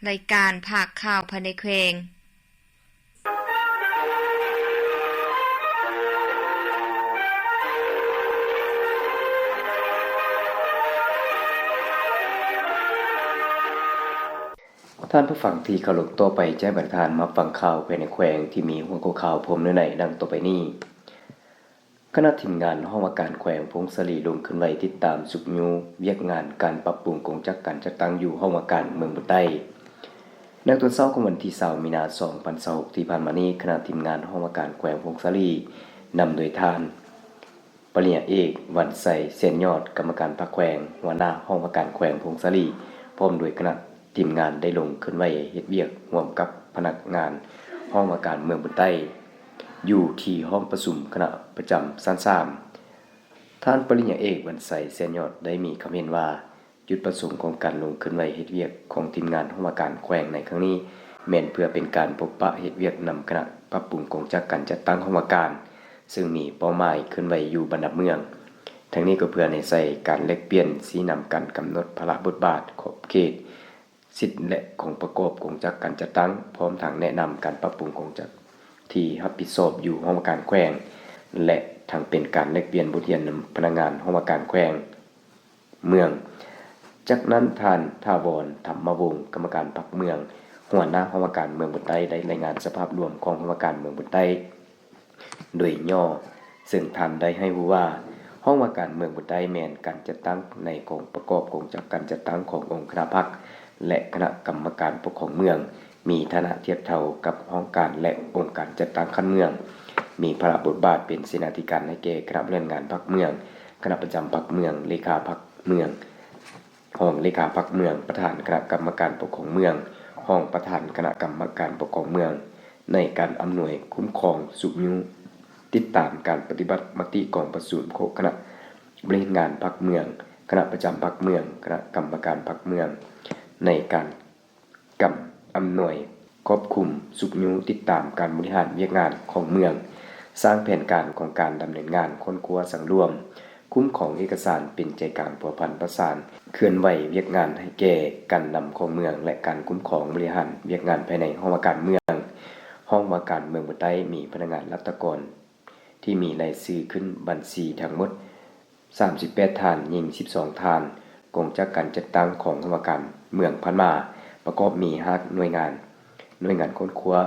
ລາຍການພາກຂ່າວພາຍໃນແຂວງ. ທ່ານຜູ້ຟັງທີ່ເຄົາລົບ, ຕໍ່ໄປຈະໃຫ້ບັນດາທ່ານມາຟັງຂ່າວພາຍໃນແຂວງທີ່ມີຫົວຂໍ້ຂ່າວພວມເນື້ອໃນດັ່ງຕໍ່ໄປນີ້. ຄະນະທີມງານຫ້ອງວ່າການແຂວງຜົ້ງສາລີລົງເຄື່ອນໄຫວຕິດຕາມຊຸກຍູ້ວຽກງານການປັບປຸງກົງຈັກການຈັດຕັ້ງຢູ່ຫ້ອງວ່າການເມືອງບຸນໃຕ້. ໃນຕອນເຊົ້າຂອງວັນທີຊາວ ມີນາ ສອງພັນຊາວຫົກ ທີ່ຜ່ານມານີ້, ຄະນະທີມງານຫ້ອງວ່າການແຂວງຜົ້ງສາລີ ນຳໂດຍທ່ານ ປະລິນຍາເອກ ວັນໄຊ ແສນຍອດ ກຳມະການພັກແຂວງ, ຫົວໜ້າຫ້ອງວ່າການແຂວງຜົ້ງສາລີ ພ້ອມດ້ວຍຄະນະທີມງານໄດ້ລົງເຄື່ອນໄຫວເຮັດວຽກຮ່ວມກັບພະນັກງານຫ້ອງວ່າການເມືອງບຸນໃຕ້ ຢູ່ທີ່ຫ້ອງປະຊຸມຄະນະປະຈຳຊັ້ນສາມ. ທ່ານປະລິນຍາເອກ ວັນໄຊ ແສນຍອດ ໄດ້ມີຄຳເຫັນວ່າ ຈຸດປະສົງຂອງການລົງເຄື່ອນໄຫວເຮັດວຽກຂອງທີມງານຫ້ອງວ່າການແຂວງໃນຄັ້ງນີ້ ແມ່ນເພື່ອເປັນການພົບປະເຮັດວຽກນຳຄະນະປັບປຸງກົງຈັກການຈັດຕັ້ງຫ້ອງວ່າການ ເຊິ່ງມີເປົ້າໝາຍເຄື່ອນໄຫວຢູ່ບັນດາເມືອງ. ທັງນີ້ກໍເພື່ອໃນໃສ່ການແລກປ່ຽນຊີ້ນຳການກຳນົດພາລະບົດບາດ, ຂອບເຂດ, ສິດ ແລະ ຂອງປະກອບກົງຈັກການຈັດຕັ້ງ, ພ້ອມທັງແນະນຳການປັບປຸງກົງຈັກທີ່ຮັບຜິດຊອບຢູ່ຫ້ອງວ່າການແຂວງ ແລະ ທັງເປັນການແລກປ່ຽນບົດຮຽນນຳພະນັກງານຫ້ອງວ່າການແຂວງ ເມືອງ. ຈາກນັ້ນ, ທ່ານ ຖາວອນ ທຳມະວົງ ກຳມະການພັກເມືອງ, ຫົວໜ້າຫ້ອງວ່າການເມືອງບຸນໃຕ້ ໄດ້ລາຍງານສະພາບລວມຂອງຫ້ອງວ່າການເມືອງບຸນໃຕ້ໂດຍຫຍໍ້, ເຊິ່ງທ່ານໄດ້ໃຫ້ຮູ້ວ່າ ຫ້ອງວ່າການເມືອງບຸນໃຕ້ແມ່ນການຈັດຕັ້ງໃນກອງປະກອບກົງຈັກການຈັດຕັ້ງຂອງອົງຄະນະພັກ ແລະ ຄະນະກຳມະການປົກຄອງເມືອງ, ມີຖານະທຽບເທົ່າກັບຫ້ອງການ ແລະ ອົງການຈັດຕັ້ງຂັ້ນເມືອງ, ມີພາລະບົດບາດເປັນເສນາທິການໃຫ້ແກ່ຄະນະບໍລິຫານງານພັກເມືອງ, ຄະນະປະຈຳພັກເມືອງ, ເລຂາພັກເມືອງ, ຮອງເລຂາພັກເມືອງ, ປະທານຄະນະກຳມະການປົກຄອງເມືອງ, ຮອງປະທານຄະນະກຳມະການປົກຄອງເມືອງ ໃນການອຳນວຍຄຸ້ມຄອງຊຸກຍູ້ ຕິດຕາມການປະຕິບັດມະຕິກອງປະຊຸມຂອງຄະນະບໍລິຫານງານພັກເມືອງ, ຄະນະປະຈຳພັກເມືອງ, ຄະນະກຳມະການພັກເມືອງ ໃນການ ກຳ ອຳນວຍຄວບຄຸມຊຸກຍູ້ຕິດຕາມການບໍລິຫານວຽກງານຂອງເມືອງ, ສ້າງແຜນການຂອງການດຳເນີນງານ, ຄົ້ນຄວ້າສັງລວມ, ຄຸ້ມຄອງເອກະສານ, ເປັນໃຈກາງພົວພັນປະສານເຄື່ອນໄຫວວຽກງານໃຫ້ແກ່ການນຳຂອງເມືອງ ແລະ ການຄຸ້ມຄອງບໍລິຫານວຽກງານພາຍໃນຫ້ອງວ່າການເມືອງ. ຫ້ອງວ່າການເມືອງບຸນໃຕ້ມີພະນັກງານລັດຖະກອນ ທີ່ມີລາຍຊື່ຂຶ້ນບັນຊີທັງໝົດສາມສິບແປດທ່ານ, ຍິງສິບສອງທ່ານ. ກົງຈັກການຈັດຕັ້ງຂອງຫ້ອງວ່າການເມືອງຜ່ານມາ ປະກອບມີຫ້າໜ່ວຍງານ, ໜ່ວຍງານຄົ້ນຄວ້າ,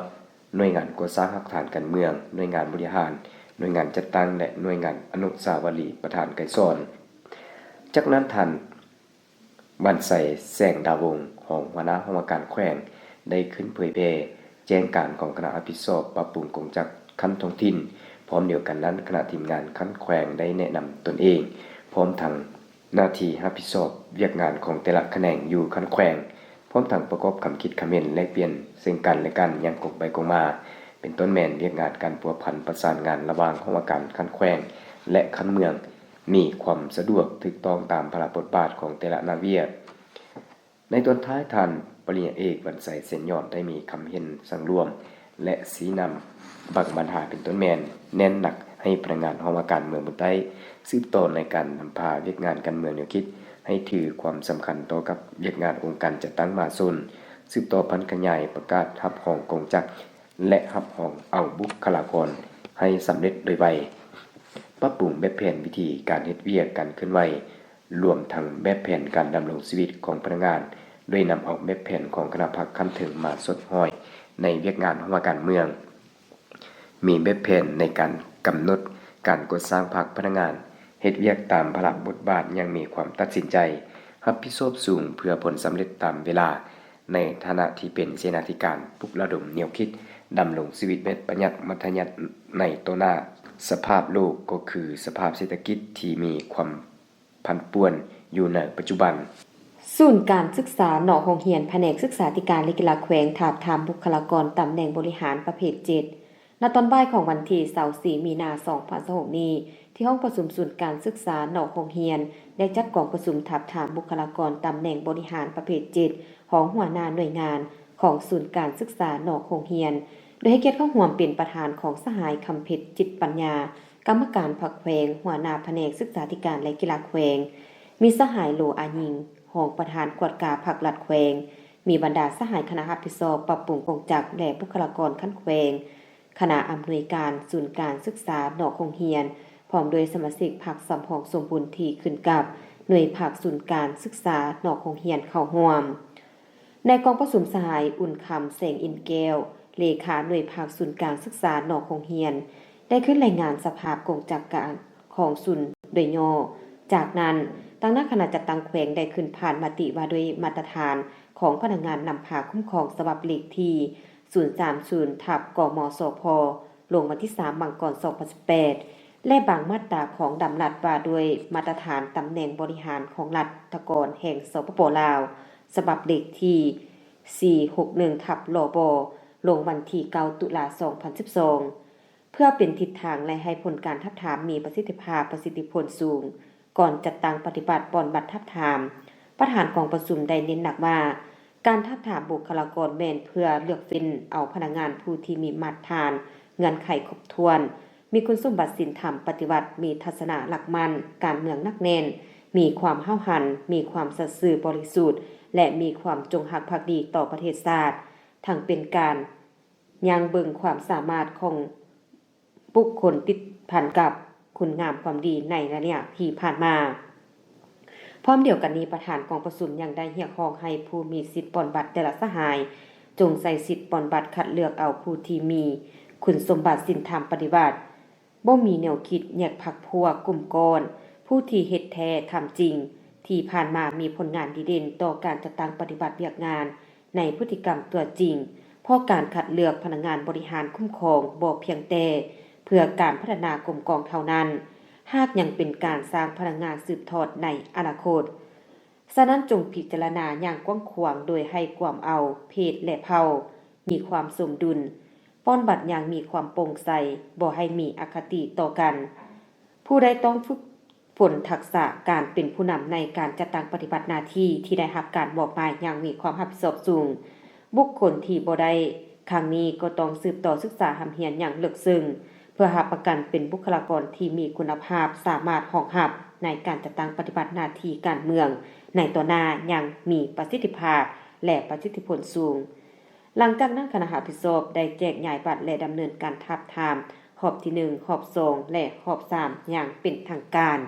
ໜ່ວຍງານກໍ່ສ້າງຮາກຖານການເມືອງ, ໜ່ວຍງານບໍລິຫານ, ໜ່ວຍງານຈັດຕັ້ງ ແລະ ໜ່ວຍງານອະນຸສາວະລີປະທານໄກສອນ. ຈາກນັ້ນ, ທ່ານ ວັນໄຊ ແສງດາວົງ ຮອງຫົວໜ້າຫ້ອງວ່າການແຂວງ ໄດ້ຂຶ້ນເຜີຍແຜ່ແຈ້ງການຂອງຄະນະຮັບຜິດຊອບປັບປຸງກົງຈັກຂັ້ນທ້ອງຖິ່ນ. ພ້ອມດຽວກັນນັ້ນ, ຄະນະທີມງານຂັ້ນແຂວງໄດ້ແນະນຳຕົນເອງ ພ້ອມທັງໜ້າທີ່ຮັບຜິດຊອບວຽກງານຂອງແຕ່ລະຂະແໜງຢູ່ຂັ້ນແຂວງ, ພ້ອມທັງປະກອບຄຳຄິດຄຳເຫັນແລກປ່ຽນເຊິ່ງກັນແລະກັນຢ່າງກົງໄປກົງມາ, ເປັນຕົ້ນແມ່ນວຽກງານການພົວພັນປະສານງານລະຫວ່າງຫ້ອງວ່າການຂັ້ນແຂວງ ແລະ ຂັ້ນເມືອງ ມີຄວາມສະດວກຖືກຕ້ອງຕາມພາລະບົດບາດຂອງແຕ່ລະໜ້າວຽກ. ໃນຕອນທ້າຍ, ທ່ານປະລິນຍາເອກ ວັນໄຊ ແສນຍອດ ໄດ້ມີຄຳເຫັນສັງລວມ ແລະ ຊີ້ນຳບາງບັນຫາເປັນຕົ້ນແມ່ນ ແນັ້ນໜັກໃຫ້ພະນັກງານຫ້ອງວ່າການເມືອງບຸນໃຕ້ ສືບຕໍ່ໃນການນຳພາວຽກງານການເມືອງແນວຄິດ ໃຫ້ຖືຄວາມສຳຄັນຕໍ່ກັບວຽກງານອົງການຈັດຕັ້ງມະຫາຊົນ, ສືບຕໍ່ຜັນຂະຫຍາຍປະກາດຮັບຮອງກົງຈັກ ແລະ ຮັບຮອງເອົາບຸກຄະລາກອນໃຫ້ສຳເລັດໂດຍໄວ, ປັບປຸງແບບແຜນວິທີການເຮັດວຽກການເຄື່ອນໄຫວ ລວມທັງແບບແຜນການດຳລົງຊີວິດຂອງພະນັກງານ, ໂດຍນຳເອົາແບບແຜນຂອງຄະນະພັກຂັ້ນເທິງມາສົດຫ້ອຍໃນວຽກງານຫ້ອງວ່າການເມືອງ, ມີແບບແຜນໃນການກຳນົດການກໍ່ສ້າງພັກພະນັກງານ, ເຮັດວຽກຕາມພາລະບົດບາດຢ່າງມີຄວາມຕັດສິນໃຈ, ຮັບຜິດຊອບສູງເພື່ອຜົນສຳເລັດຕາມເວລາ, ໃນຖານະທີ່ເປັນເສນາທິການປຸກລະດົມແນວຄິດດຳລົງຊີວິດແບບປະຢັດມັດທະຍັດໃນຕໍ່ໜ້າສະພາບໂລກ ກໍຄືສະພາບເສດຖະກິດທີ່ມີຄວາມ ຜັນປ່ວນຢູ່ໃນປັດຈຸບັນ. ສູນການສຶກສານອກໂຮງຮຽນ ພະແນກສຶກສາທິການ ແລະ ກິລາແຂວງ ທາບທາມບຸກຄະລາກອນຕຳແໜ່ງບໍລິຫານປະເພດເຈັດ ນະຕອນບ່າຍຂອງວັນທີຊາວສີ່ ມີນາ ສອງພັນຊາວຫົກນີ້ ທີ່ຫ້ອງປະຊຸມສູນການສຶກສານອກໂຮງຮຽນ ໄດ້ຈັດກອງປະຊຸມທາບທາມບຸກຄະລາກອນຕຳແໜ່ງບໍລິຫານປະເພດເຈັດ ຮອງຫົວໜ້າໜ່ວຍງານຂອງສູນການສຶກສານອກໂຮງຮຽນ ໂດຍໃຫ້ກຽດເຂົ້າຮ່ວມເປັນປະທານຂອງສະຫາຍ ຄຳເພັດ ຈິດປັນຍາ ກຳມະການພັກແຂວງ, ຫົວໜ້າພະແນກສຶກສາທິການ ແລະ ກິລາແຂວງ, ມີສະຫາຍ ໂລ ອາຍິງ ຮອງປະທານກວດກາພັກລັດແຂວງ, ມີບັນດາສະຫາຍຄະນະຮັບຜິດຊອບປັບປຸງກົງຈັກ ແລະ ບຸກຄະລາກອນຂັ້ນແຂວງ, ຄະນະອຳນວຍການສູນການສຶກສານອກໂຮງຮຽນ, ພ້ອມດ້ວຍສະມາຊິກພັກສຳຮອງສົມບູນທີ່ຂຶ້ນກັບໜ່ວຍພັກສູນການສຶກສານອກໂຮງຮຽນເຂົ້າຮ່ວມ. ໃນກອງປະຊຸມ, ສະຫາຍ ອຸ່ນຄຳ ແສງອິນແກ້ວ ເລຂາໜ່ວຍພັກສູນການສຶກສານອກໂຮງຮຽນ ໄດ້ຂຶ້ນລາຍງານສະພາບກົງຈັກການຂອງສູນໂດຍຫຍໍ້. ຈາກນັ້ນ, ທາງໜ້າຄະນະຈັດຕັ້ງແຂວງໄດ້ຂຶ້ນຜ່ານມະຕິວ່າດ້ວຍມາດຕະຖານຂອງພະນັກງານນຳພາຄຸ້ມຄອງ ສະບັບເລກທີສູນສາມສູນ ທັບ ກມສພ ລົງວັນທີສາມ ມັງກອນ ສອງພັນສິບແປດ ແລະ ບາງມາດຕາຂອງດຳລັດວ່າດ້ວຍມາດຕະຖານຕຳແໜ່ງບໍລິຫານຂອງລັດຖະກອນແຫ່ງ ສປປ ລາວ ສະບັບເລກທີສີ່ຫົກໜຶ່ງ ທັບ ລບ ລົງວັນທີເກົ້າ ຕຸລາ ສອງພັນສິບສອງ ເພື່ອເປັນທິດທາງ ແລະ ໃຫ້ຜົນການທາບທາມມີປະສິດທິພາບ, ປະສິດທິຜົນສູງ. ກ່ອນຈັດຕັ້ງປະຕິບັດປອນບັດທາບທາມ, ປະທານກອງປະຊຸມໄດ້ເນັ້ນໜັກວ່າ ການທາບທາມບຸກຄະລາກອນແມ່ນເພື່ອເລືອກເຟັ້ນເອົາພະນັກງານຜູ້ທີ່ມີມາດຕະຖານ, ເງື່ອນໄຂຄົບຖ້ວນ, ມີຄຸນສົມບັດສິນທຳປະຕິວັດ, ມີທັດສະນະຫຼັກໝັ້ນການເມືອງໜັກແໜ້ນ, ມີຄວາມຫ້າວຫັນ, ມີຄວາມສັດຊື່ບໍລິສຸດ ແລະ ມີຄວາມຈົງຮັກພັກດີຕໍ່ປະເທດຊາດ, ທັງເປັນການ ຍັງເບິ່ງຄວາມສາມາດຂອງບຸກຄົນຕິດພັນກັບຄຸນງາມຄວາມດີໃນໄລຍະທີ່ຜ່ານມາ. ພ້ອມດຽວກັນນີ້, ປະທານກອງປະຊຸມຍັງໄດ້ຮຽກຮ້ອງໃຫ້ຜູ້ມີສິດປ່ອນບັດແຕ່ລະສະຫາຍ ຈົ່ງໃຊ້ສິດປ່ອນບັດຄັດເລືອກເອົາຜູ້ທີ່ມີຄຸນສົມບັດສິນທຳປະຕິວັດ, ບໍ່ມີແນວຄິດແຍກພັກພວກ, ກຸ່ມກ້ອນ, ຜູ້ທີ່ເຮັດແທ້ທຳຈິງ. ທີ່ຜ່ານມາມີຜົນງານດີເດັ່ນຕໍ່ການຈັດຕັ້ງປະຕິບັດວຽກງານໃນພຶດຕິກຳຕົວຈິງ, ເພາະການຄັດເລືອກພະນັກງານບໍລິຫານຄຸ້ມຄອງບໍ່ພຽງແຕ່ເພື່ອການພັດທະນາກົມກອງເທົ່ານັ້ນ, ຫາກຍັງເປັນການສ້າງພະນັກງານສືບທອດໃນອະນາຄົດ. ສະນັ້ນ, ຈົ່ງພິຈາລະນາຢ່າງກວ້າງຂວາງໂດຍໃຫ້ກວມເອົາເພດ ແລະ ເຜົ່າ, ມີຄວາມສົມດຸນ, ປ່ອນບັດຢ່າງມີຄວາມໂປ່ງໃສ, ບໍ່ໃຫ້ມີອະຄະຕິຕໍ່ກັນ. ຜູ້ໃດຕ້ອງຝຶກ ຝົນທັກສະການເປັນຜູ້ນຳໃນການຈັດຕັ້ງປະຕິບັດໜ້າທີ່ທີ່ໄດ້ຮັບການມອບໝາຍຢ່າງມີຄວາມຮັບຜິດຊອບສູງ. ບຸກຄົນທີ່ບໍ່ໄດ້ຄັ້ງນີ້ກໍຕ້ອງສືບຕໍ່ສຶກສາຮ່ຳຮຽນຢ່າງເລິກເຊິ່ງ ເພື່ອຮັບປະກັນເປັນບຸກຄະລາກອນທີ່ມີຄຸນນະພາບ, ສາມາດຮອງຮັບໃນການຈັດຕັ້ງປະຕິບັດໜ້າທີ່ການເມືອງໃນຕໍ່ໜ້າຢ່າງມີປະສິດທິພາບ ແລະ ປະສິດທິຜົນສູງ. ຫຼັງຈາກນັ້ນ, ຄະນະຮັບຜິດຊອບໄດ້ແຈກຢາຍບັດ ແລະ ດຳເນີນການທາບທາມຮອບທີໜຶ່ງ, ຮອບສອງ ແລະ ຮອບສາມຢ່າງເປັນທາງການ.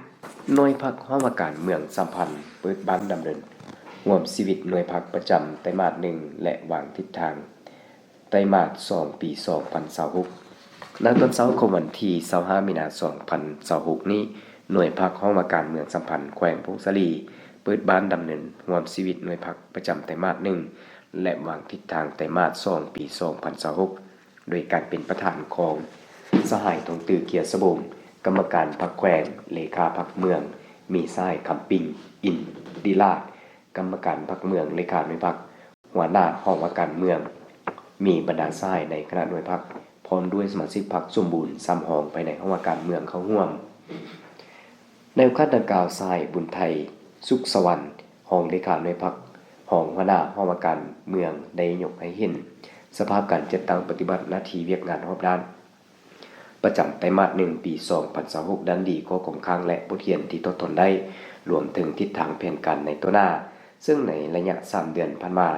ໜ່ວຍພັກຫ້ອງວ່າການເມືອງສາມພັນ ເປີດບ້ານດຳເນີນຮ່ວມຊີວິດໜ່ວຍພັກປະຈຳໄຕມາດໜຶ່ງ ແລະ ວາງທິດທາງໄຕມາດສອງ ປີສອງພັນຊາວຫົກ. ໃນຕອນເຊົ້າຂອງວັນທີຊາວຫ້າ ມີນາ ສອງພັນຊາວຫົກນີ້, ໜ່ວຍພັກຫ້ອງວ່າການເມືອງສາມພັນ ແຂວງຜົ້ງສາລີ ເປີດບ້ານດຳເນີນຮ່ວມຊີວິດໜ່ວຍພັກປະຈຳໄຕມາດໜຶ່ງ ແລະ ວາງທິດທາງໄຕມາດສອງ ປີສອງພັນຊາວຫົກ ໂດຍການເປັນປະທານຂອງສະຫາຍ ທອງຕື້ ເກຍສະບົງ, ກຳມະການພັກແຂວງ, ເລຂາພັກເມືອງ, ມີສະຫາຍ ຄຳປິງ ອິນດິລາດ, ກຳມະການພັກເມືອງ, ເລຂາໜ່ວຍພັກ, ຫົວໜ້າຫ້ອງວ່າການເມືອງ, ມີບັນດາສະຫາຍໃນຄະນະໜ່ວຍພັກ ພ້ອມດ້ວຍສະມາຊິກພັກສົມບູນສາມຫ້ອງພາຍໃນຫ້ອງວ່າການເມືອງເຂົ້າຮ່ວມ. ໃນໂອກາດດັ່ງກ່າວ, ສະຫາຍ ບຸນໄທ ສຸກສະຫວັນ, ຮອງເລຂາໜ່ວຍພັກ, ຮອງຫົວໜ້າຫ້ອງວ່າການເມືອງ ໄດ້ຍົກໃຫ້ເຫັນສະພາບການຈັດຕັ້ງປະຕິບັດໜ້າທີ່ວຽກງານຮອບດ້ານ ປະຈຳໄຕມາດໜຶ່ງ ປີສອງພັນຊາວຫົກ ດ້ານດີ, ຂໍ້ຄົງຄ້າງ ແລະ ບົດຮຽນທີ່ຖອດຖອນໄດ້, ລວມເຖິງທິດທາງແຜນການໃນຕໍ່ໜ້າ, ເຊິ່ງໃນໄລຍະສາມເດືອນຜ່ານມາ,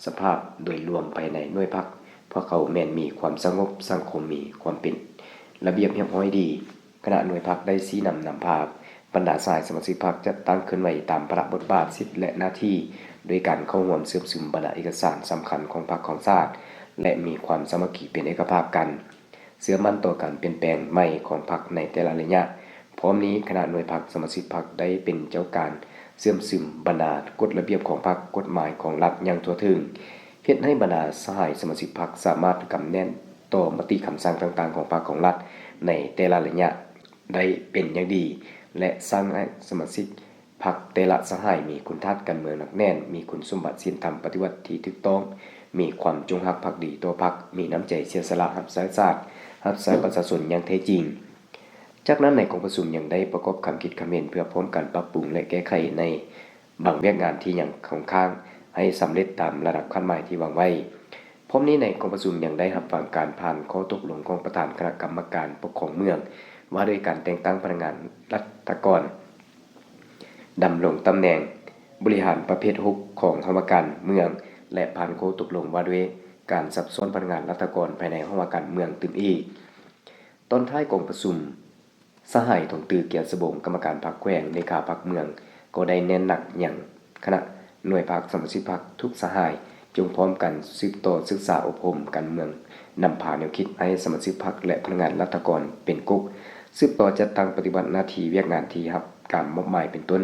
ສະພາບໂດຍລວມພາຍໃນໜ່ວຍພັກ ພວກເຂົາແມ່ນມີຄວາມສະຫງົບ, ສັງຄົມມີຄວາມເປັນລະບຽບຮຽບຮ້ອຍດີ. ຄະນະໜ່ວຍພັກໄດ້ຊີ້ນຳນຳພາບັນດາສະຫາຍສະມາຊິກພັກ ຈັດຕັ້ງເຄື່ອນໄຫວຕາມພາລະບົດບາດ, ສິດ ແລະ ໜ້າທີ່, ໂດຍການເຂົ້າຮ່ວມເຊື່ອມຊຶມບັນດາເອກະສານສຳຄັນຂອງພັກຂອງຊາດ ແລະ ມີຄວາມສາມັກຄີເປັນເອກະພາບກັນ, ເຊື່ອໝັ້ນຕໍ່ການປ່ຽນແປງໃໝ່ຂອງພັກໃນແຕ່ລະໄລຍະ. ພ້ອມນີ້, ຄະນະໜ່ວຍພັກສະມາຊິກພັກໄດ້ເປັນເຈົ້າການເຊື່ອມຊຶມບັນດາກົດລະບຽບຂອງພັກ, ກົດໝາຍຂອງລັດຢ່າງທົ່ວເຖິງ, ເຮັດໃຫ້ບັນດາສະຫາຍສະມາຊິກພັກສາມາດກຳແໜ້ນຕໍ່ມະຕິຄຳສັ່ງຕ່າງໆຂອງພັກຂອງລັດໃນແຕ່ລະໄລຍະໄດ້ເປັນຢ່າງດີ ແລະ ສ້າງໃຫ້ສະມາຊິກ ພັກແຕ່ລະສະຫາຍມີຄຸນທາດການເມືອງໜັກແໜ້ນ, ມີຄຸນສົມບັດສິນທຳປະຕິວັດທີ່ຖືກຕ້ອງ, ມີຄວາມຈົງຮັກພັກດີຕໍ່ພັກ, ມີນ້ຳໃຈເສຍສະຫຼະຮັບໃຊ້ຊາດ, ຮັບໃຊ້ປະຊາຊົນຢ່າງແທ້ຈິງ. ຈາກນັ້ນໃນກອງປະຊຸມຍັງໄດ້ປະກອບຄຳຄິດຄຳເຫັນເພື່ອພ້ອມກັນປັບປຸງ ແລະ ແກ້ໄຂໃນບາງວຽກງານທີ່ຍັງຄົງຄ້າງໃຫ້ສຳເລັດຕາມລະດັບຄາດໝາຍທີ່ວາງໄວ້. ພ້ອມນີ້ໃນກອງປະຊຸມຍັງໄດ້ຮັບຟັງການຜ່ານຂໍ້ຕົກລົງຂອງປະທານຄະນະກຳມະການປົກຄອງເມືອງ ວ່າດ້ວຍການແຕ່ງຕັ້ງພະນັກງານລັດຖະກອນ ດຳລົງຕຳແໜ່ງບໍລິຫານປະເພດຫົກຂອງຫ້ອງວ່າການເມືອງ ແລະ ຜ່ານຂໍ້ຕົກລົງວ່າດ້ວຍການຊັບຊ້ອນພະນັກງານລັດຖະກອນພາຍໃນຫ້ອງວ່າການເມືອງຕື່ມອີກ. ຕອນທ້າຍກອງປະຊຸມ, ສະຫາຍ ທອງຕື້ ກຽວສະບົງ ກຳມະການພັກແຂວງ, ເລຂາພັກເມືອງ ກໍໄດ້ເນັ້ນໜັກຍັງຄະນະໜ່ວຍພັກສະມາຊິກພັກທຸກສະຫາຍ ຈົ່ງພ້ອມກັນສືບຕໍ່ສຶກສາອົບຮົມການເມືອງ, ນຳພາແນວຄິດໃຫ້ສະມາຊິກພັກ ແລະ ພະນັກງານລັດຖະກອນເປັນກົກ, ສືບຕໍ່ຈັດຕັ້ງປະຕິບັດໜ້າທີ່ວຽກງານທີ່ຮັບການມອບໝາຍ ເປັນຕົ້ນ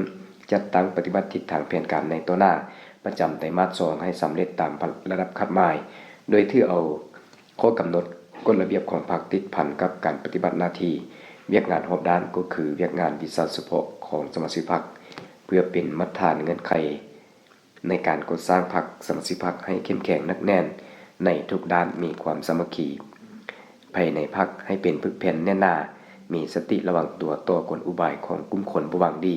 ຈັດຕັ້ງປະຕິບັດທິດທາງແຜນການໃນຕໍ່ໜ້າປະຈຳໄຕມາດສອງໃຫ້ສຳເລັດຕາມລະດັບຄາດໝາຍ, ໂດຍຖືເອົາ ຂໍ້ກຳນົດກົດລະບຽບຂອງພັກຕິດພັນກັບການປະຕິບັດໜ້າທີ່ວຽກງານຮອບດ້ານ ກໍຄືວຽກງານວິຊາສະເພາະຂອງສະມາຊິກພັກ ເພື່ອເປັນມາດຖານເງື່ອນໄຂໃນການກໍ່ສ້າງພັກສະມາຊິກພັກໃຫ້ເຂັ້ມແຂງໜັກແໜ້ນໃນທຸກດ້ານ, ມີຄວາມສາມັກຄີພາຍໃນພັກໃຫ້ເປັນປຶກແຜ່ນແໜ້ນໜາ, ມີສະຕິລະວັງຕົວຕໍ່ກົນອຸບາຍຂອງກຸ່ມຄົນບໍ່ຫວັງດີ,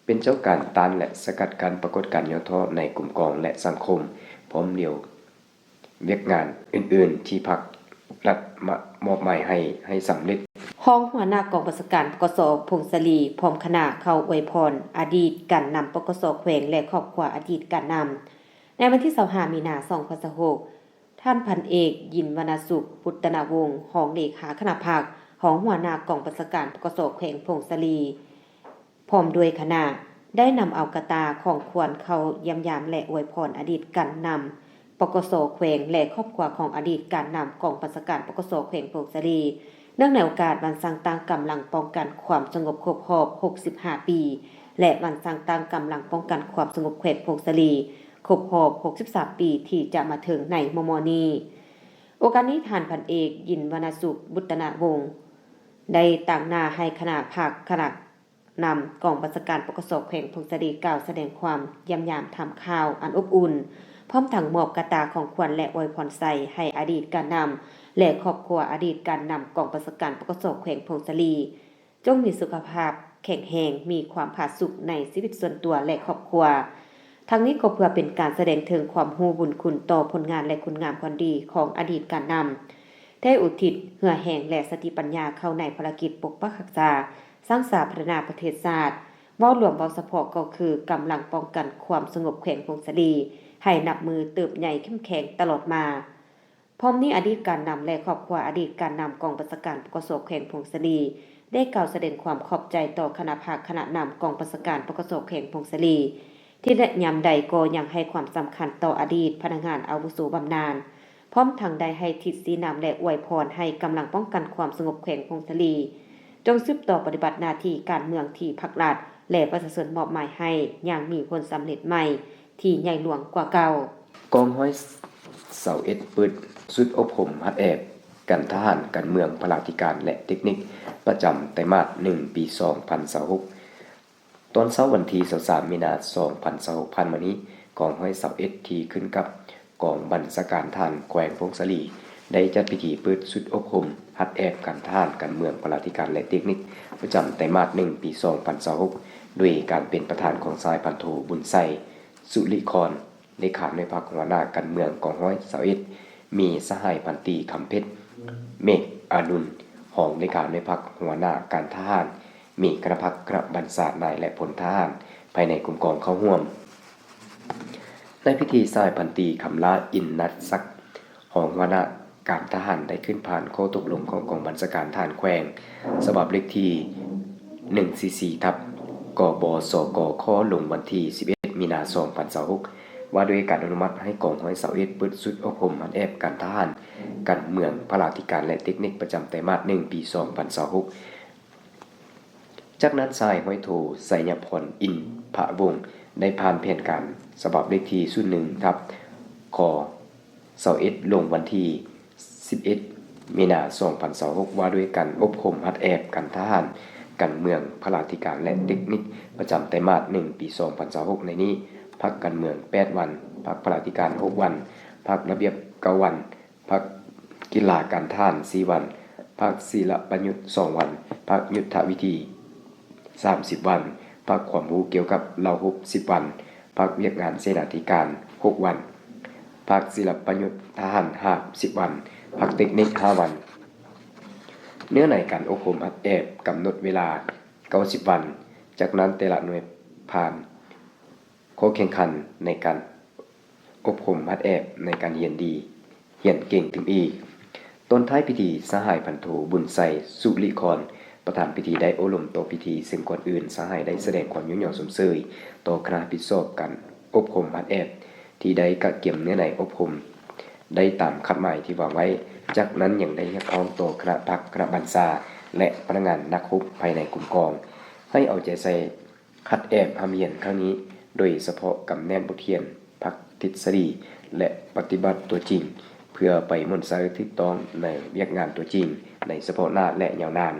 ເປັນເຈົ້າການຕ້ານ ແລະ ສະກັດກັ້ນປາກົດການຫຍໍ້ທໍ້ໃນກຸ່ມກອງ ແລະ ສັງຄົມ, ພ້ອມລຽວ ວຽກງານອື່ນໆທີ່ພັກລັດມະ ມອບໝາຍໃຫ້ ໃຫ້ສຳເລັດ. ຮອງຫົວໜ້າກອງບັນຊາການ ປກສ ພົງສາລີ ພ້ອມຄະນະເຂົ້າອວຍພອນອະດີດການນຳ ປກສ ແຂວງ ແລະ ຄອບຄົວອະດີດການນຳ. ໃນວັນທີຊາວຫ້າ ມີນາ ສອງພັນຊາວຫົກ, ທ່ານພັນເອກ ຍິນ ວັນນະສຸກ ບຸດຕະນະວົງ ຮອງເລຂາຄະນະພັກ, ຮອງຫົວໜ້າກອງບັນຊາການ ປກສ ແຂວງຜົ້ງສາລີ ພ້ອມດ້ວຍຄະນະ ໄດ້ນຳເອົາກະຕ່າຂອງຂວັນເຂົ້າຢ້ຽມຢາມ ແລະ ອວຍພອນອະດີດການນຳ ປກສ ແຂວງ ແລະ ຄອບຄົວຂອງອະດີດການນຳກອງບັນຊາການ ປກສ ແຂວງຜົ້ງສາລີ ເນື່ອງໃນໂອກາດວັນສ້າງຕັ້ງກຳລັງປ້ອງກັນຄວາມສະຫງົບຄົບຮອບຫົກສິບຫ້າປີ ແລະ ວັນສ້າງຕັ້ງກຳລັງປ້ອງກັນຄວາມສະຫງົບແຂວງຜົ້ງສາລີ ຄົບຮອບຫົກສິບສາມປີ ທີ່ຈະມາເຖິງໃນມໍ່ໆນີ້. ໂອກາດນີ້ ທ່ານພັນເອກ ຍິນ ວັນນະສຸກ ບຸດຕະນະວົງ ໄດ້ຕາງໜ້າໃຫ້ຄະນະພັກ, ຄະນະ ນຳກອງບັນຊາການ ປກສ ແຂວງຜົ້ງສາລີ ກ່າວສະແດງຄວາມຢ້ຽມຢາມຖາມຂ່າວອັນອົບອຸ່ນ, ພ້ອມທັງມອບກະຕ່າຂອງຂວັນ ແລະ ອວຍພອນໄຊໃຫ້ອະດີດການນຳ ແລະ ຄອບຄົວອະດີດການນຳກອງບັນຊາການ ປກສ ແຂວງຜົ້ງສາລີ ຈົ່ງມີສຸຂະພາບແຂງແຮງ, ມີຄວາມຜາສຸກໃນຊີວິດສ່ວນຕົວ ແລະ ຄອບຄົວ. ທັງນີ້ກໍເພື່ອເປັນການສະແດງເຖິງຄວາມຮູ້ບຸນຄຸນຕໍ່ຜົນງານ ແລະ ຄຸນງາມຄວາມດີຂອງອະດີດການນຳ ໄດ້ອຸທິດເຫື່ອແຮງ ແລະ ສະຕິປັນຍາເຂົ້າໃນພາລະກິດປົກປັກຮັກສາ, ສ້າງສາພັດທະນາປະເທດຊາດ, ເວົ້າລວມເວົ້າສະເພາະກໍຄືກຳລັງປ້ອງກັນຄວາມສະຫງົບແຂວງຜົ້ງສາລີ ໃຫ້ນັບມື້ເຕີບໃຫຍ່ເຂັ້ມແຂງຕະຫຼອດມາ. ພ້ອມນີ້ ອະດີດການນຳ ແລະ ຄອບຄົວອະດີດການນຳກອງບັນຊາການ ປກສ ແຂວງຜົ້ງສາລີ ໄດ້ກ່າວສະແດງຄວາມຂອບໃຈຕໍ່ຄະນະພັກ, ຄະນະນຳກອງບັນຊາການ ປກສ ແຂວງຜົ້ງສາລີ ທີ່ໃນຍາມໃດກໍຍັງໃຫ້ຄວາມສຳຄັນຕໍ່ອະດີດພະນັກງານອາວຸໂສບຳນານ, ພ້ອມທັງໄດ້ໃຫ້ທິດຊີ້ນຳ ແລະ ອວຍພອນໃຫ້ກຳລັງປ້ອງກັນຄວາມສະຫງົບແຂວງຜົ້ງສາລີ ຈົ່ງສືບຕໍ່ປະຕິບັດໜ້າທີ່ການເມືອງທີ່ພັກລັດ ແລະ ປະຊາຊົນມອບໝາຍໃຫ້ຢ່າງມີຜົນສຳເລັດໃໝ່ທີ່ໃຫຍ່ຫຼວງກວ່າເກົ່າ. ກອງຮ້ອຍຊາວເອັດ ເປີດຊຸດອົບຮົມຫັດແອບການທະຫານ, ການເມືອງ, ພະລາທິການ ແລະ ເຕັກນິກ ປະຈຳໄຕມາດໜຶ່ງ ປີສອງພັນຊາວຫົກ. ຕອນເຊົ້າວັນທີຊາວສາມ ມີນາ ສອງພັນຊາວຫົກ ຜ່ານມານີ້, ກອງຮ້ອຍຊາວເອັດ ທີ່ຂຶ້ນກັບກອງບັນຊາການທະຫານແຂວງຜົ້ງສາລີ ໄດ້ຈັດພິທີເປີດຊຸດອົບຮົມຫັດແອບການທະຫານ, ການເມືອງ, ພະລາທິການ ແລະ ເຕັກນິກ ປະຈຳໄຕມາດໜຶ່ງ ປີສອງພັນຊາວຫົກ ໂດຍການເປັນປະທານຂອງສະຫາຍພັນໂທ ບຸນໄຊ ສຸລິຄອນ ເລຂາໜ່ວຍພັກຫົວໜ້າການເມືອງ ກອງຮ້ອຍຊາວເອັດ, ມີສະຫາຍພັນຕີ ຄຳເພັດ ເມກອາລຸນ ຮອງເລຂາໜ່ວຍພັກຫົວໜ້າການທະຫານ, ມີຄະນະພັກ, ຄະນະບັນຊາ, ນາຍ ແລະ ພົນທະຫານພາຍໃນກົມກອງເຂົ້າຮ່ວມ. ໃນພິທີ ສະຫາຍພັນຕີ ຄຳລ້າ ອິນນະສັກ ຮອງຫົວໜ້າການທະຫານ ໄດ້ຂຶ້ນຜ່ານຂໍ້ຕົກລົງຂອງກອງບັນຊາການທະຫານແຂວງ ສະບັບເລກທີ ໜຶ່ງສີ່ສີ່ ທັບ ກບສກ ຂໍ້ລົງວັນທີ ສິບເອັດ ມີນາ ສອງພັນຊາວຫົກ ວ່າດ້ວຍການອະນຸມັດໃຫ້ກອງຮ້ອຍຊາວເອັດ ເປີດຊຸດອົບຮົມຫັດແອບການທະຫານ, ການເມືອງ, ພະລາທິການ ແລະ ເຕັກນິກ ປະຈຳໄຕມາດໜຶ່ງ ປີສອງພັນຊາວຫົກ. ຈາກນັ້ນ ສະຫາຍຮ້ອຍໂທ ໄຊຍະພອນ ອິນພະວົງ ໄດ້ຜ່ານແຜນການສະບັບເລກທີ ສູນໜຶ່ງ ທັບ ກ ຊາວເອັດ ລົງວັນທີ ສິບເອັດ ມີນາ ສອງພັນຊາວຫົກ ວ່າດ້ວຍການອົບຮົມຫັດແອບການທະຫານ, ການເມືອງ, ພະລາທິການ ແລະ ເຕັກນິກ ປະຈຳໄຕມາດໜຶ່ງ ປີສອງພັນຊາວຫົກ ໃນນີ້ ພັກການເມືອງ ແປດ ວັນ, ພັກພະລາທິການ ຫົກ ວັນ, ພັກລະບຽບ ເກົ້າ ວັນ, ພັກກິລາການທະຫານ ສີ່ ວັນ, ພັກສິລະປະຍຸດ ສອງ ວັນ, ພັກຍຸດທະວິທີ ສາມສິບ ວັນ, ພັກຄວາມຮູ້ກ່ຽວກັບລາວຮົບ ສິບ ວັນ, ພັກວຽກງານເສນາທິການ ຫົກ ວັນ, ພັກສິລະປະຍຸດທະຫານ ຫ້າສິບ ວັນ, ພັກເຕັກນິກ ຫ້າ ວັນ. ເນື້ອໃນການອົບຮົມຫັດແອບກຳນົດເວລາ ເກົ້າສິບ ວັນ, ຈາກນັ້ນແຕ່ລະໜ່ວຍຜ່ານ ຂໍ້ແຂ່ງຂັນໃນການ ອົບຮົມຫັດແອບໃນການຮຽນດີ, ຮຽນເກັ່ງຕື່ມອີກ. ຕອນທ້າຍພິທີ, ສະຫາຍພັນໂທ ບຸນໄຊ ສຸລິຄອນ ປະທານພິທີໄດ້ໂອ້ລົມຕໍ່ພິທີ, ເຊິ່ງກ່ອນອື່ນສະຫາຍໄດ້ສະແດງຄວາມຍ້ອງຍໍຊົມເຊີຍຕໍ່ຄະນະຮັບຜິດຊອບການອົບຮົມຫັດແອບ ທີ່ໄດ້ກະກຽມເນື້ອໃນອົບຮົມໄດ້ຕາມຄາດໝາຍທີ່ວາງໄວ້. ຈາກນັ້ນຍັງໄດ້ຮຽກຮ້ອງຕໍ່ຄະນະພັກ, ຄະນະບັນຊາ ແລະ ພະນັກງານນັກຮົບພາຍໃນກົມກອງ ໃຫ້ເອົາໃຈໃສ່ ຫັດແອບຮ່ຳຮຽນຄັ້ງນີ້, ໂດຍສະເພາະກຳແໜ້ນບົດຮຽນພາກທິດສະດີ ແລະ ປະຕິບັດຕົວຈິງ ເພື່ອໄປໝູນໃຊ້ຖືກຕ້ອງໃນວຽກງານຕົວຈິງໃນສະເພາະໜ້າ ແລະ ຍາວນານ.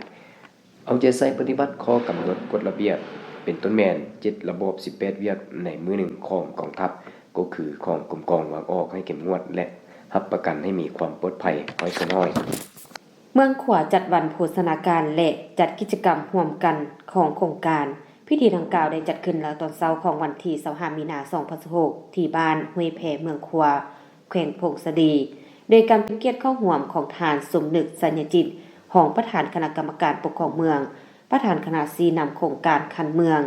ເອົາໃຈໃສ່ປະຕິບັດຂໍ້ກຳນົດກົດລະບຽບ, ເປັນຕົ້ນແມ່ນ ເຈັດລະບອບ ສິບແປດວຽກໃນມື້ໜຶ່ງຂອງກອງທັບ, ກໍຄືຂອງກົມກອງວາງອອກໃຫ້ເຂັ້ມງວດ ແລະ ຮັບປະກັນໃຫ້ມີຄວາມປອດໄພຮ້ອຍສ່ວນຮ້ອຍ. ເມືອງຂວາຈັດວັນໂພຊະນາການ ແລະ ຈັດກິດຈະກຳຮ່ວມກັນຂອງໂຄງການ. ພິທີດັ່ງກ່າວໄດ້ຈັດຂຶ້ນລາວຕອນເຊົ້າຂອງວັນທີຊາວຫ້າ ມີນາ ສອງພັນຊາວຫົກ ທີ່ບ້ານຫ້ວຍແພ ເມືອງຂວາ ແຂວງຜົ້ງສາລີ, ໂດຍການເປັນກຽດເຂົ້າຮ່ວມຂອງທ່ານ ສົມນຶກ ໄຊຍະຈິດ ຮອງປະທານຄະນະກຳມະການປົກຄອງເມືອງ, ປະທານຄະນະຊີ້ນຳໂຄງການຂັ້ນເມືອງ,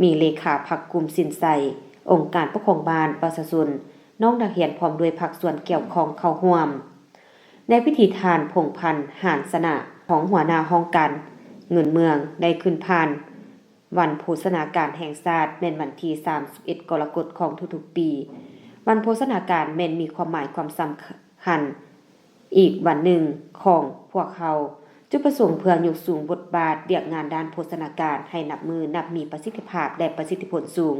ມີເລຂາພັກ ກຸມສິນໄຊ, ອົງການປົກຄອງບ້ານ, ປະຊາຊົນ, ນ້ອງນັກຮຽນ ພ້ອມດ້ວຍພາກສ່ວນກ່ຽວຂ້ອງເຂົ້າຮ່ວມ. ໃນພິທີທ່ານ ພົງພັນ ຫານຊະນະ ຮອງຫົວໜ້າຫ້ອງການເງິນເມືອງ ໄດ້ຂຶ້ນຜ່ານວັນໂພຊະນາການແຫ່ງຊາດ ແມ່ນວັນທີສາມສິບເອັດ ກໍລະກົດຂອງທຸກໆປີ. ວັນໂພຊະນາການແມ່ນມີຄວາມໝາຍຄວາມສຳຄັນ ຄັນອີກວັນໜຶ່ງຂອງພວກເຮົາ. ຈຸດປະສົງເພື່ອຍົກສູງບົດບາດວຽກງານດ້ານໂພຊະນາການໃຫ້ນັບມື້ນັບມີປະສິດທິພາບ ແລະ ປະສິດທິຜົນສູງ,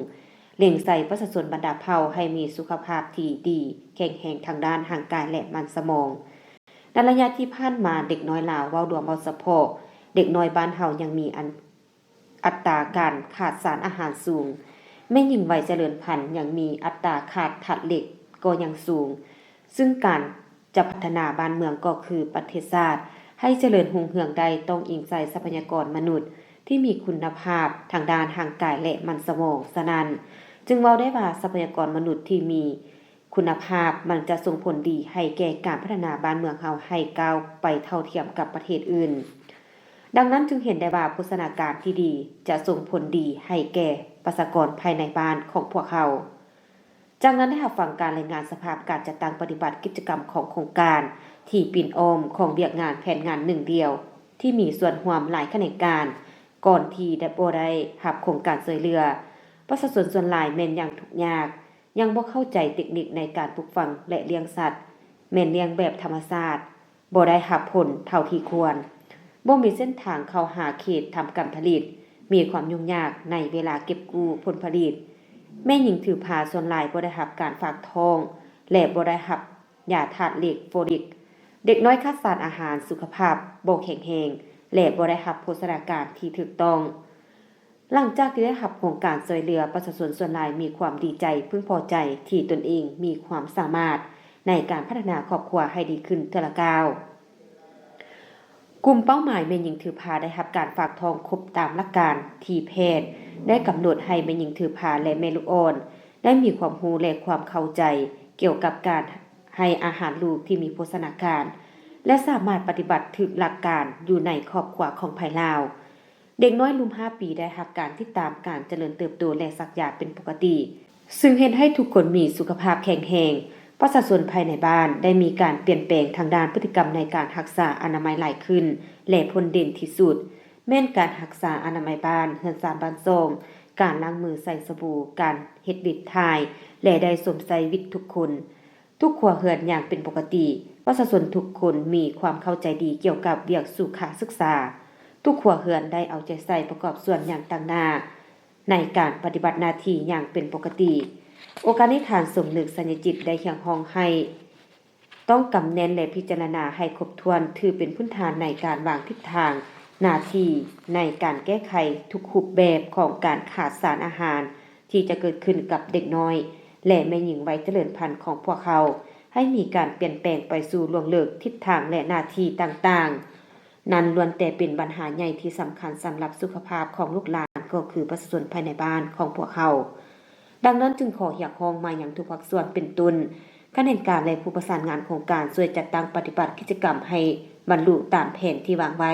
ເລັ່ງໃສ່ປະຊາຊົນບັນດາເຜົ່າໃຫ້ມີສຸຂະພາບທີ່ດີ, ແຂງແຮງທາງດ້ານຮ່າງກາຍ ແລະ ມັນສະໝອງ. ໃນໄລຍະທີ່ຜ່ານມາ, ເດັກນ້ອຍລາວ, ເວົ້າລວມ, ເວົ້າສະເພາະ, ເດັກນ້ອຍບ້ານເຮົາຍັງມີອັນ ອັດຕາການຂາດສານອາຫານສູງ, ແມ່ຍິງໄວຈະເລີນພັນຍັງມີອັດຕາຂາດທາດເຫຼັກກໍຍັງສູງ, ຊຶ່ງການຈະພັດທະນາບ້ານເມືອງກໍຄືປະເທດຊາດໃຫ້ຈະເລີນຮຸ່ງເຮືອງໄດ້ ຕ້ອງອີງໃສ່ຊັບພະຍາກອນມະນຸດທີ່ມີຄຸນນະພາບທາງດ້ານຮ່າງກາຍ ແລະ ມັນສະໝອງ. ສະນັ້ນ, ຈຶ່ງເວົ້າໄດ້ວ່າ ຊັບພະຍາກອນມະນຸດທີ່ມີ ຄຸນນະພາບມັນຈະສົ່ງຜົນດີໃຫ້ແກ່ການພັດທະນາບ້ານເມືອງເຮົາໃຫ້ກ້າວໄປເທົ່າທຽມກັບປະເທດອື່ນ. ດັ່ງນັ້ນຈຶ່ງເຫັນໄດ້ວ່າໂພຊະນາການທີ່ດີຈະສົ່ງຜົນດີໃຫ້ແກ່ປະຊາກອນພາຍໃນບ້ານຂອງພວກເຮົາ. ຈາກນັ້ນໄດ້ຮັບຟັງການລາຍງານສະພາບການຈັດຕັ້ງປະຕິບັດກິດຈະກຳຂອງໂຄງການທີ່ປິ່ນອ້ອມຂອງວຽກງານແຜນງານໜຶ່ງດຽວ ທີ່ມີສ່ວນຮ່ວມຫຼາຍຂະແໜງການ ກ່ອນທີ່ຈະບໍ່ໄດ້ຮັບໂຄງການຊ່ວຍເຫຼືອ. ປະຊາຊົນສ່ວນຫຼາຍແມ່ນຍັງທຸກຍາກ, ຍັງບໍ່ເຂົ້າໃຈເຕັກນິກໃນການປູກຝັງ ແລະ ລ້ຽງສັດ, ແມ່ນລ້ຽງແບບທຳມະຊາດ, ບໍ່ໄດ້ຮັບຜົນເທົ່າທີ່ຄວນ, ບໍ່ມີເສັ້ນທາງເຂົ້າຫາເຂດທຳການຜະລິດ, ມີຄວາມຫຍຸ້ງຍາກໃນເວລາເກັບກູ້ຜົນຜະລິດ, ແມ່ຍິງຖືພາສ່ວນຫຼາຍບໍ່ໄດ້ຮັບການຝາກທ້ອງ ແລະ ບໍ່ໄດ້ຮັບຢາທາດເຫຼັກ, ໂຟລິກ, ເດັກນ້ອຍຂາດສານອາຫານ, ສຸຂະພາບບໍ່ແຂງແຮງ ແລະ ບໍ່ໄດ້ຮັບໂພຊະນາການທີ່ຖືກຕ້ອງ. ຫຼັງຈາກທີ່ໄດ້ຮັບໂຄງການຊ່ວຍເຫຼືອ, ປະຊາຊົນສ່ວນຫຼາຍມີຄວາມດີໃຈ, ເພິ່ງພໍໃຈທີ່ຕົນເອງມີຄວາມສາມາດໃນການພັດທະນາຄອບຄົວໃຫ້ດີຂຶ້ນເທື່ອລະກ້າວ. ກຸ່ມເປົ້າໝາຍແມ່ຍິງຖືພາໄດ້ຮັບການຝາກທ້ອງຄົບຕາມຫຼັກການທີ່ແພດໄດ້ກຳນົດໃຫ້ແມ່ຍິງຖືພາ ແລະ ແມ່ລູກອ່ອນໄດ້ມີຄວາມຮູ້ ແລະ ຄວາມເຂົ້າໃຈກ່ຽວກັບການໃຫ້ອາຫານລູກທີ່ມີໂພຊະນາການ ແລະ ສາມາດປະຕິບັດຖືກຫຼັກການຢູ່ໃນຄອບຄົວຂອງໃຜລາວ. ເດັກນ້ອຍລຸ່ມຫ້າປີໄດ້ຮັບການຕິດຕາມການຈະເລີນເຕີບໂຕ ແລະ ສັກຢາເປັນປົກກະຕິ, ຊຶ່ງເຮັດໃຫ້ທຸກຄົນມີສຸຂະພາບແຂງແຮງ. ປະຊາຊົນພາຍໃນບ້ານໄດ້ມີການປ່ຽນແປງທາງດ້ານພຶດຕິກຳໃນການຮັກສາອະນາໄມຫຼາຍຂຶ້ນ ແລະ ຜົນເດັ່ນທີ່ສຸດ ແມ່ນການຮັກສາອະນາໄມບ້ານ, ເຮືອນຊານບ້ານຊ່ອງ, ການລ້າງມືໃສ່ສະບູ, ການເຮັດວິດຖ່າຍ ແລະ ໄດ້ສົມໃສ່ວິດທຸກຄົນ. ທຸກຄົວເຮືອນຢ່າງເປັນປົກກະຕິ, ປະຊາຊົນທຸກຄົນມີຄວາມເຂົ້າໃຈດີກ່ຽວກັບວຽກສຸຂະສຶກສາ. ທຸກຄົວເຮືອນໄດ້ເອົາໃຈໃສ່ປະກອບສ່ວນຢ່າງຕັ້ງໜ້າໃນການປະຕິບັດໜ້າທີ່ຢ່າງເປັນປົກກະຕິ. ໂອກາດນີ້ ທ່ານ ສົມນຶກ ໄຊຍະຈິດ ໄດ້ຮຽກຮ້ອງໃຫ້ຕ້ອງກຳແໜ້ນ ແລະ ພິຈາລະນາໃຫ້ຄົບຖ້ວນ, ຖືເປັນພື້ນຖານໃນການວາງທິດທາງໜ້າທີ່ໃນການແກ້ໄຂທຸກຮູບແບບຂອງການຂາດສານອາຫານ ທີ່ຈະເກີດຂຶ້ນກັບເດັກນ້ອຍ ແລະ ແມ່ຍິງໄວຈະເລີນພັນຂອງພວກເຮົາ ໃຫ້ມີການປ່ຽນແປງໄປສູ່ລວງເລິກທິດທາງ ແລະ ໜ້າທີ່ຕ່າງໆ ນັ້ນລ້ວນແຕ່ເປັນບັນຫາໃຫຍ່ທີ່ສຳຄັນສຳລັບສຸຂະພາບຂອງລູກຫຼານ ກໍຄືປະຊາຊົນພາຍໃນບ້ານຂອງພວກເຮົາ. ດັ່ງນັ້ນຈຶ່ງຂໍຮຽກຮ້ອງມາຍັງທຸກພາກສ່ວນ ເປັນຕົ້ນ ຂະແໜງການ ແລະ ຜູ້ປະສານງານໂຄງການ ຊ່ວຍຈັດຕັ້ງປະຕິບັດກິດຈະກຳໃຫ້ບັນລຸຕາມແຜນທີ່ວາງໄວ້.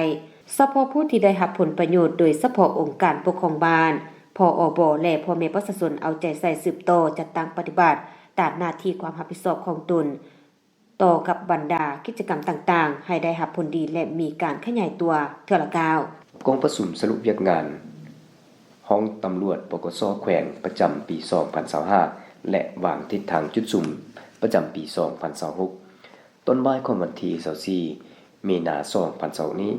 ສະເພາະຜູ້ທີ່ໄດ້ຮັບຜົນປະໂຫຍດ ໂດຍສະເພາະອົງການປົກຄອງບ້ານ, ພອບ ແລະ ພໍ່ແມ່ປະຊາຊົນເອົາໃຈໃສ່ສືບຕໍ່ຈັດຕັ້ງປະຕິບັດ ຕາມໜ້າທີ່ຄວາມຮັບຜິດຊອບຂອງຕົນ ຕໍ່ກັບບັນດາກິດຈະກຳຕ່າງໆ ໃຫ້ໄດ້ຮັບຜົນດີ ແລະ ມີການຂະຫຍາຍຕົວເທື່ອລະກ້າວ. ກອງປະຊຸມສະຫຼຸບວຽກງານຫ້ອງຕຳຫຼວດ ປກສ ແຂວງ ປະຈຳປີສອງພັນຊາວຫ້າ ແລະ ວາງທິດທາງຈຸດສຸມປະຈຳປີສອງພັນຊາວຫົກ. ຕອນບ່າຍຂອງວັນທີຊາວສີ່ ມີນາ ສອງພັນຊາວຫົກນີ້,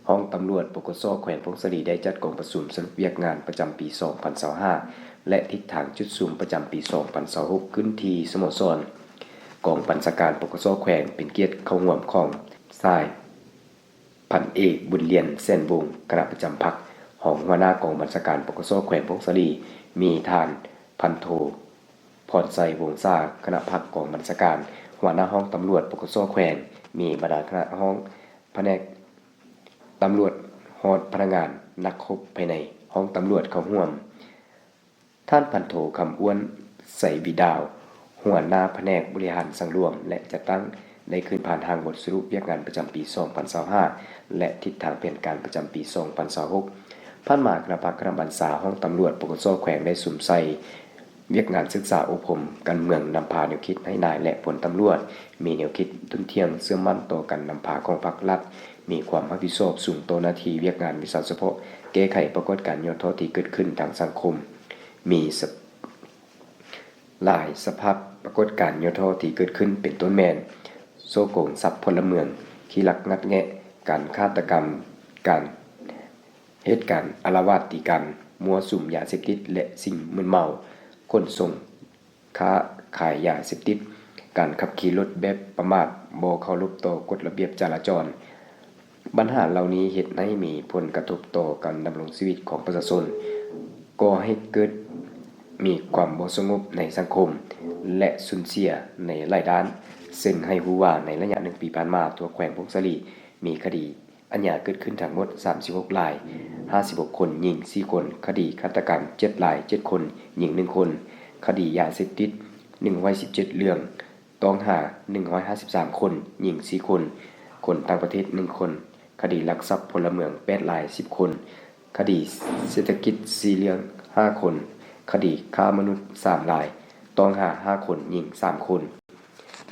ຫ້ອງຕຳຫຼວດ ປກສ ແຂວງຜົ້ງສາລີ ໄດ້ຈັດກອງປະຊຸມສະຫຼຸບວຽກງານປະຈຳປີສອງພັນຊາວຫ້າ ແລະ ທິດທາງຈຸດສຸມປະຈຳປີສອງພັນຊາວຫົກ ຂຶ້ນທີ່ສະໂມສອນກອງບັນຊາການ ປກສ ແຂວງ, ເປັນກຽດເຂົ້າຮ່ວມຂອງສາຍ ພັນເອກ ບຸນລຽນ ແສນວົງ ຄະນະປະຈຳພັກ, ຮອງຫົວໜ້າກອງບັນຊາການ ປກສ ແຂວງຜົ້ງສາລີ, ມີທ່ານ ພັນໂທ ພອນໄຊ ວົງສາ ຄະນະພັກກອງບັນຊາການ, ຫົວໜ້າຫ້ອງຕຳຫຼວດ ປກສ ແຂວງ, ມີບັນດາຄະນະຫ້ອງພະແນກຕຳຫຼວດ, ຮອດພະນັກງານນັກຮົບພາຍໃນຫ້ອງຕຳຫຼວດເຂົ້າຮ່ວມ. ທ່ານ ພັນໂທ ຄຳອ້ວນ ໄຊວິດາວ ຫົວໜ້າພະແນກບໍລິຫານສັງລວມ ແລະ ຈັດຕັ້ງ ໄດ້ຂຶ້ນຜ່ານຮ່າງບົດສະຫຼຸບວຽກງານປະຈຳປີສອງພັນຊາວຫ້າ ແລະ ທິດທາງແຜນການປະຈຳປີສອງພັນຊາວຫົກ. ຜ່ານມາ, ຄະນະພັກຄະນະບັນຊາຫ້ອງຕຳຫຼວດ ປກສ ແຂວງ ໄດ້ສຸມໃສ່ວຽກງານສຶກສາອົບຮົມການເມືອງ, ນຳພາແນວຄິດໃຫ້ນາຍ ແລະ ພົນຕຳຫຼວດ ມີແນວຄິດທຸ່ນທ່ຽງເຊື່ອໝັ້ນຕໍ່ການນຳພາຂອງພັກລັດ, ມີຄວາມຮັບຜິດຊອບສູງຕໍ່ໜ້າທີ່ວຽກງານວິຊາສະເພາະ, ແກ້ໄຂປາກົດການຫຍໍ້ທໍ້ທີ່ເກີດຂຶ້ນທາງສັງຄົມ. ມີສະ ຫຼາຍສະພາບປາກົດການຫຍໍ້ທໍ້ທີ່ເກີດຂຶ້ນ ເປັນຕົ້ນແມ່ນ ສໍ້ໂກງຊັບພົນລະເມືອງ, ຂີ້ລັກງັດແງະ, ການຄາດຕະກຳ, ການເຮັດການອາລະວາດຕີກັນ, ມົ້ວສຸມຢາເສບຕິດ ແລະ ສິ່ງມຶນເມົາ, ຂົນສົ່ງ, ຄ້າຂາຍຢາເສບຕິດ, ການຂັບຂີ່ລົດແບບປະໝາດ, ບໍ່ເຄົາລົບຕໍ່ກົດລະບຽບຈະລາຈອນ. ບັນຫາເຫຼົ່ານີ້ເຮັດໃຫ້ມີຜົນກະທົບຕໍ່ການດຳລົງຊີວິດຂອງປະຊາຊົນ, ກໍ່ໃຫ້ເກີດມີຄວາມບໍ່ສະຫງົບໃນສັງຄົມ ແລະ ສູນເສຍໃນຫຼາຍດ້ານ, ເຊິ່ງໃຫ້ຮູ້ວ່າໃນໄລຍະໜຶ່ງປີຜ່ານມາ, ທົ່ວແຂວງຜົ້ງສາລີ ມີຄະດີອາຍາເກີດຂຶ້ນທັງໝົດສາມສິບຫົກລາຍ, ຫ້າສິບຫົກຄົນ, ຍິງສີ່ຄົນ, ຄະດີຄາດຕະກຳເຈັດລາຍ, ເຈັດຄົນ, ຍິງໜຶ່ງຄົນ, ຄະດີຢາເສບຕິດໜຶ່ງຮ້ອຍສິບເຈັດເລື່ອງ, ຕ້ອງຫາໜຶ່ງຮ້ອຍຫ້າສິບສາມຄົນ, ຍິງສີ່ຄົນ, ຄົນຕ່າງປະເທດໜຶ່ງຄົນ, ຄະດີລັກຊັບພົນລະເມືອງແປດລາຍ, ສິບຄົນ, ຄະດີເສດຖະກິດສີ່ເລື່ອງ, ຫ້າຄົນ, ຄະດີຄ້າມະນຸດສາມລາຍ, ຕ້ອງຫາຫ້າຄົນ, ຍິງສາມຄົນ,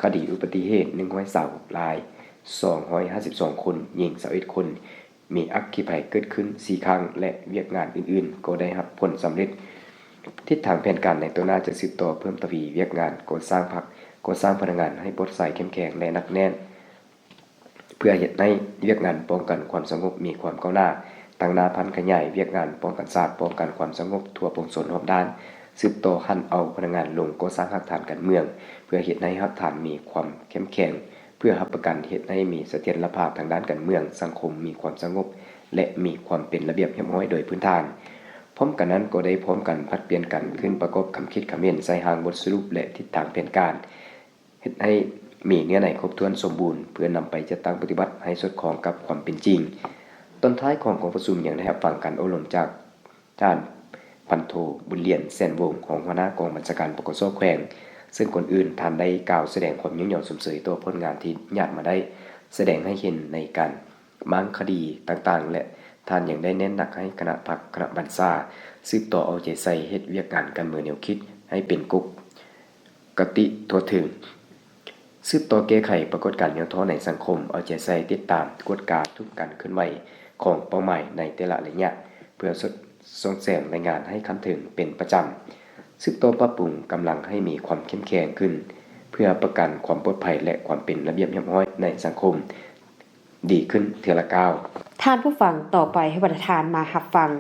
ຄະດີອຸບັດຕິເຫດໜຶ່ງຮ້ອຍຊາວຫົກລາຍ, ສອງຮ້ອຍຫ້າສິບສອງຄົນ, ຍິງຊາວເອັດຄົນ, ມີອັກຄີໄພເກີດຂຶ້ນສີ່ຄັ້ງ ແລະ ວຽກງານອື່ນໆກໍໄດ້ຮັບຜົນສຳເລັດ. ທິດທາງແຜນການໃນຕໍ່ໜ້າຈະສືບຕໍ່ເພີ່ມທະວີວຽກງານກໍ່ສ້າງພັກ, ກໍ່ສ້າງພະນັກງານໃຫ້ປອດໃສ, ເຂັ້ມແຂງ ແລະ ໜັກແໜ້ນ, ເພື່ອເຮັດໃຫ້ວຽກງານປ້ອງກັນຄວາມສະຫງົບມີຄວາມກ້າວໜ້າ, ຕັ້ງໜ້າຜັນຂະຫຍາຍວຽກງານປ້ອງກັນຊາດ, ປ້ອງກັນຄວາມສະຫງົບທົ່ວປວງຊົນຮອບດ້ານ, ສືບຕໍ່ຫັນເອົາພະນັກງານລົງກໍ່ສ້າງຮາກຖານການເມືອງ, ເພື່ອເຮັດໃຫ້ຮາກຖານມີຄວາມເຂັ້ມແຂງ, ເພື່ອຮັບປະກັນເຮັດໃຫ້ມີສະຖຽນລະພາບທາງດ້ານການເມືອງ, ສັງຄົມມີຄວາມສະຫງົບ ແລະ ມີຄວາມເປັນລະບຽບຮຽບຮ້ອຍໂດຍພື້ນຖານ. ພ້ອມກັນນັ້ນກໍໄດ້ພ້ອມກັນຜັດປ່ຽນກັນຂຶ້ນປະກອບຄຳຄິດຄຳເຫັນໃສ່ຮ່າງບົດສະຫຼຸບ ແລະ ທິດທາງແຜນການ, ເຮັດໃຫ້ມີເນື້ອໃນຄົບຖ້ວນສົມບູນ ເພື່ອນຳໄປຈັດຕັ້ງປະຕິບັດໃຫ້ສອດຄ່ອງກັບຄວາມເປັນຈິງ. ຕອນທ້າຍຂອງກອງປະຊຸມຍັງໄດ້ຮັບຟັງການໂອ້ລົມຈາກ ທ່ານ ພັນໂທ ບຸນລຽນ ແສນວົງ ຮອງຫົວໜ້າກອງບັນຊາການ ປກສ ແຂວງ, ເຊິ່ງກ່ອນອື່ນທ່ານໄດ້ກ່າວສະແດງຄວາມຍິນຍອມຊົມເຊີຍຕໍ່ຜົນງານທີ່ຍາດມາໄດ້ສະແດງໃຫ້ເຫັນໃນການມ້າງຄະດີຕ່າງໆ ແລະ ທ່ານຍັງໄດ້ເນັ້ນໜັກໃຫ້ຄະນະພັກ, ຄະນະບັນຊາ ສືບຕໍ່ເອົາໃຈໃສ່ເຮັດວຽກງານການເມືອງແນວຄິດໃຫ້ເປັນປົກກະຕິທົ່ວເຖິງ. ສືບຕໍ່ແກ້ໄຂປາກົດການຫຍໍ້ທໍ້ໃນສັງຄົມ, ເອົາໃຈໃສ່ຕິດຕາມກວດກາທຸກການເຄື່ອນໄຫວຂອງເປົ້າໝາຍໃນແຕ່ລະໄລຍະ ເພື່ອສົດສ່ອງແສງລາຍງານໃຫ້ຂັ້ນເທິງເປັນປະຈຳ. ສືບຕໍ່ປັບປຸງກຳລັງໃຫ້ມີຄວາມເຂັ້ມແຂງຂຶ້ນ ເພື່ອປະກັນຄວາມປອດໄພ ແລະ ຄວາມເປັນລະບຽບຮຽບຮ້ອຍໃນສັງຄົມດີຂຶ້ນເທື່ອລະກ້າວ. ທ່ານຜູ້ຟັງ, ຕໍ່ໄປໃຫ້ບັນດາທ່ານມາຮັບຟັງ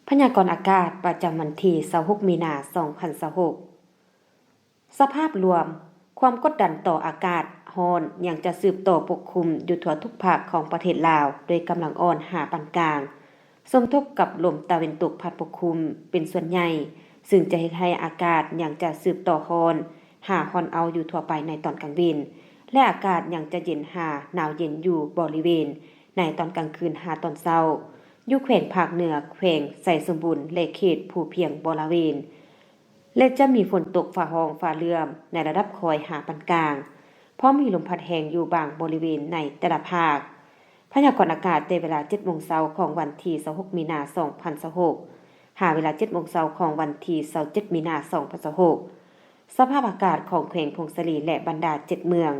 ພະຍາກອນອາກາດປະຈຳວັນທີຊາວຫົກ ມີນາ ສອງພັນຊາວຫົກ. ສະພາບລວມ, ຄວາມກົດດັນຕໍ່ອາກາດຮ້ອນຍັງຈະສືບຕໍ່ປົກຄຸມຢູ່ທົ່ວທຸກພາກຂອງປະເທດລາວ ໂດຍກຳລັງອ່ອນຫາປານກາງ, ສົມທົບກັບລົມຕາເວັນຕົກພັດປົກຄຸມເປັນສ່ວນໃຫຍ່, ຊຶ່ງຈະເຮັດໃຫ້ອາກາດຍັງຈະສືບຕໍ່ຮ້ອນຫາຮ້ອນເອົາຢູ່ທົ່ວໄປໃນຕອນກາງເວັນ ແລະ ອາກາດຍັງຈະເຢັນຫາໜາວເຢັນຢູ່ບໍລິເວນໃນຕອນກາງຄືນຫາຕອນເຊົ້າ ຢູ່ແຂວງພາກເໜືອ, ແຂວງໄຊສົມບູນ ແລະ ເຂດພູພຽງບໍລະເວນ. ແລະ ຈະມີຝົນຕົກຟ້າຮ້ອງຟ້າເຫຼື້ອມໃນລະດັບຄ່ອຍຫາປານກາງ, ພ້ອມມີລົມພັດແຮງຢູ່ບາງບໍລິເວນໃນແຕ່ລະພາກ. ພະຍາກອນອາກາດແຕ່ເວລາເຈັດໂມງເຊົ້າຂອງວັນທີຊາວຫົກ ມີນາ ສອງພັນຊາວຫົກ ຫາເວລາເຈັດໂມງເຊົ້າຂອງວັນທີຊາວເຈັດ ມີນາ ສອງພັນຊາວຫົກ. ສະພາບອາກາດຂອງແຂວງຜົ້ງສາລີ ແລະ ບັນດາເຈັດເມືອງ.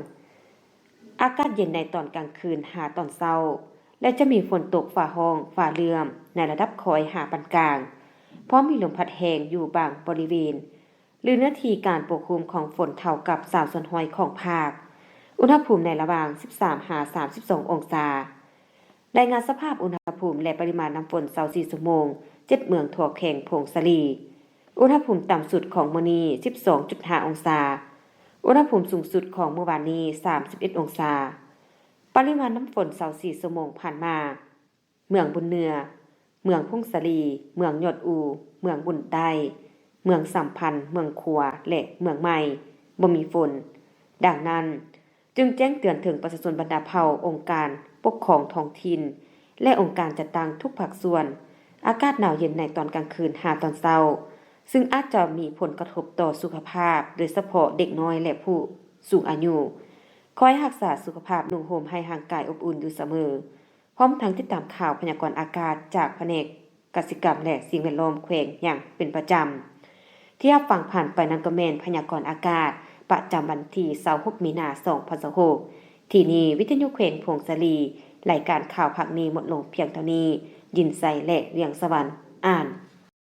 ອາກາດເຢັນໃນຕອນກາງຄືນຫາຕອນເຊົ້າ ແລະ ຈະມີຝົນຕົກຟ້າຮ້ອງ, ຟ້າເຫຼື້ອມ ໃນລະດັບຄ່ອຍຫາປານກາງ, ພ້ອມມີລົມພັດແຮງຢູ່ບາງບໍລິເວນ ຫຼື ເນື້ອທີ່ການປົກຄຸມຂອງຝົນເທົ່າກັບສາມສ່ວນຮ້ອຍຂອງພາກ. ອຸນຫະພູມໃນລະຫວ່າງສິບສາມຫາສາມສິບສອງອົງສາ. ລາຍງານສະພາບອຸນຫະພູມ ແລະ ປະລິມານນ້ຳຝົນຊາວສີ່ຊົ່ວໂມງ ເຈັດເມືອງທົ່ວແຂວງຜົ້ງສາລີ. ອຸນຫະພູມຕ່ຳສຸດຂອງມື້ນີ້ສິບສອງຈຸດຫ້າອົງສາ. ອຸນຫະພູມສູງສຸດຂອງມື້ວານນີ້ສາມສິບເອັດອົງສາ. ປະລິມານນ້ຳຝົນຊາວສີ່ຊົ່ວໂມງຜ່ານມາ. ເມືອງບຸນເໜືອ, ເມືອງຜົ້ງສາລີ, ເມືອງຍອດອູ, ເມືອງບຸນໃຕ້, ເມືອງສຳພັນ, ເມືອງຂວາ ແລະ ເມືອງໃໝ່ ບໍ່ມີຝົນ. ດັ່ງນັ້ນ, ຈຶ່ງແຈ້ງເຕືອນເຖິງປະຊາຊົນບັນດາເຜົ່າ, ອົງການປົກຄອງທ້ອງຖິ່ນ ແລະ ອົງການຈັດຕັ້ງທຸກພາກສ່ວນ, ອາກາດໜາວເຢັນໃນຕອນກາງຄືນຫາຕອນເຊົ້າ, ຊຶ່ງອາດຈະມີຜົນກະທົບຕໍ່ສຸຂະພາບ, ໂດຍສະເພາະເດັກນ້ອຍ ແລະ ຜູ້ສູງອາຍຸ. ຄອຍຮັກສາສຸຂະພາບ, ນຸ່ງຫົ່ມໃຫ້ຮ່າງກາຍອົບອຸ່ນຢູ່ສະເໝີ. ພ້ອມທັງຕິດຕາມຂ່າວພະຍາກອນອາກາດຈາກພະແນກກະສິກຳ ແລະ ສິ່ງແວດລ້ອມແຂວງຢ່າງເປັນປະຈຳ. ທີ່ຮັບຟັງຜ່ານໄປນັ້ນກໍແມ່ນພະຍາກອນອາກາດປະຈຳວັນທີຊາວຫົກມີນາສອງພັນຊາວຫົກ. ທີ່ນີ້ວິທະຍຸແຂວງຜົ້ງສາລີ, ລາຍການຂ່າວພາກນີ້ໝົດລົງພຽງເທົ່ານີ້. ຍິນໄຊ ແລະ ວຽງສະຫວັນ ອ່ານ.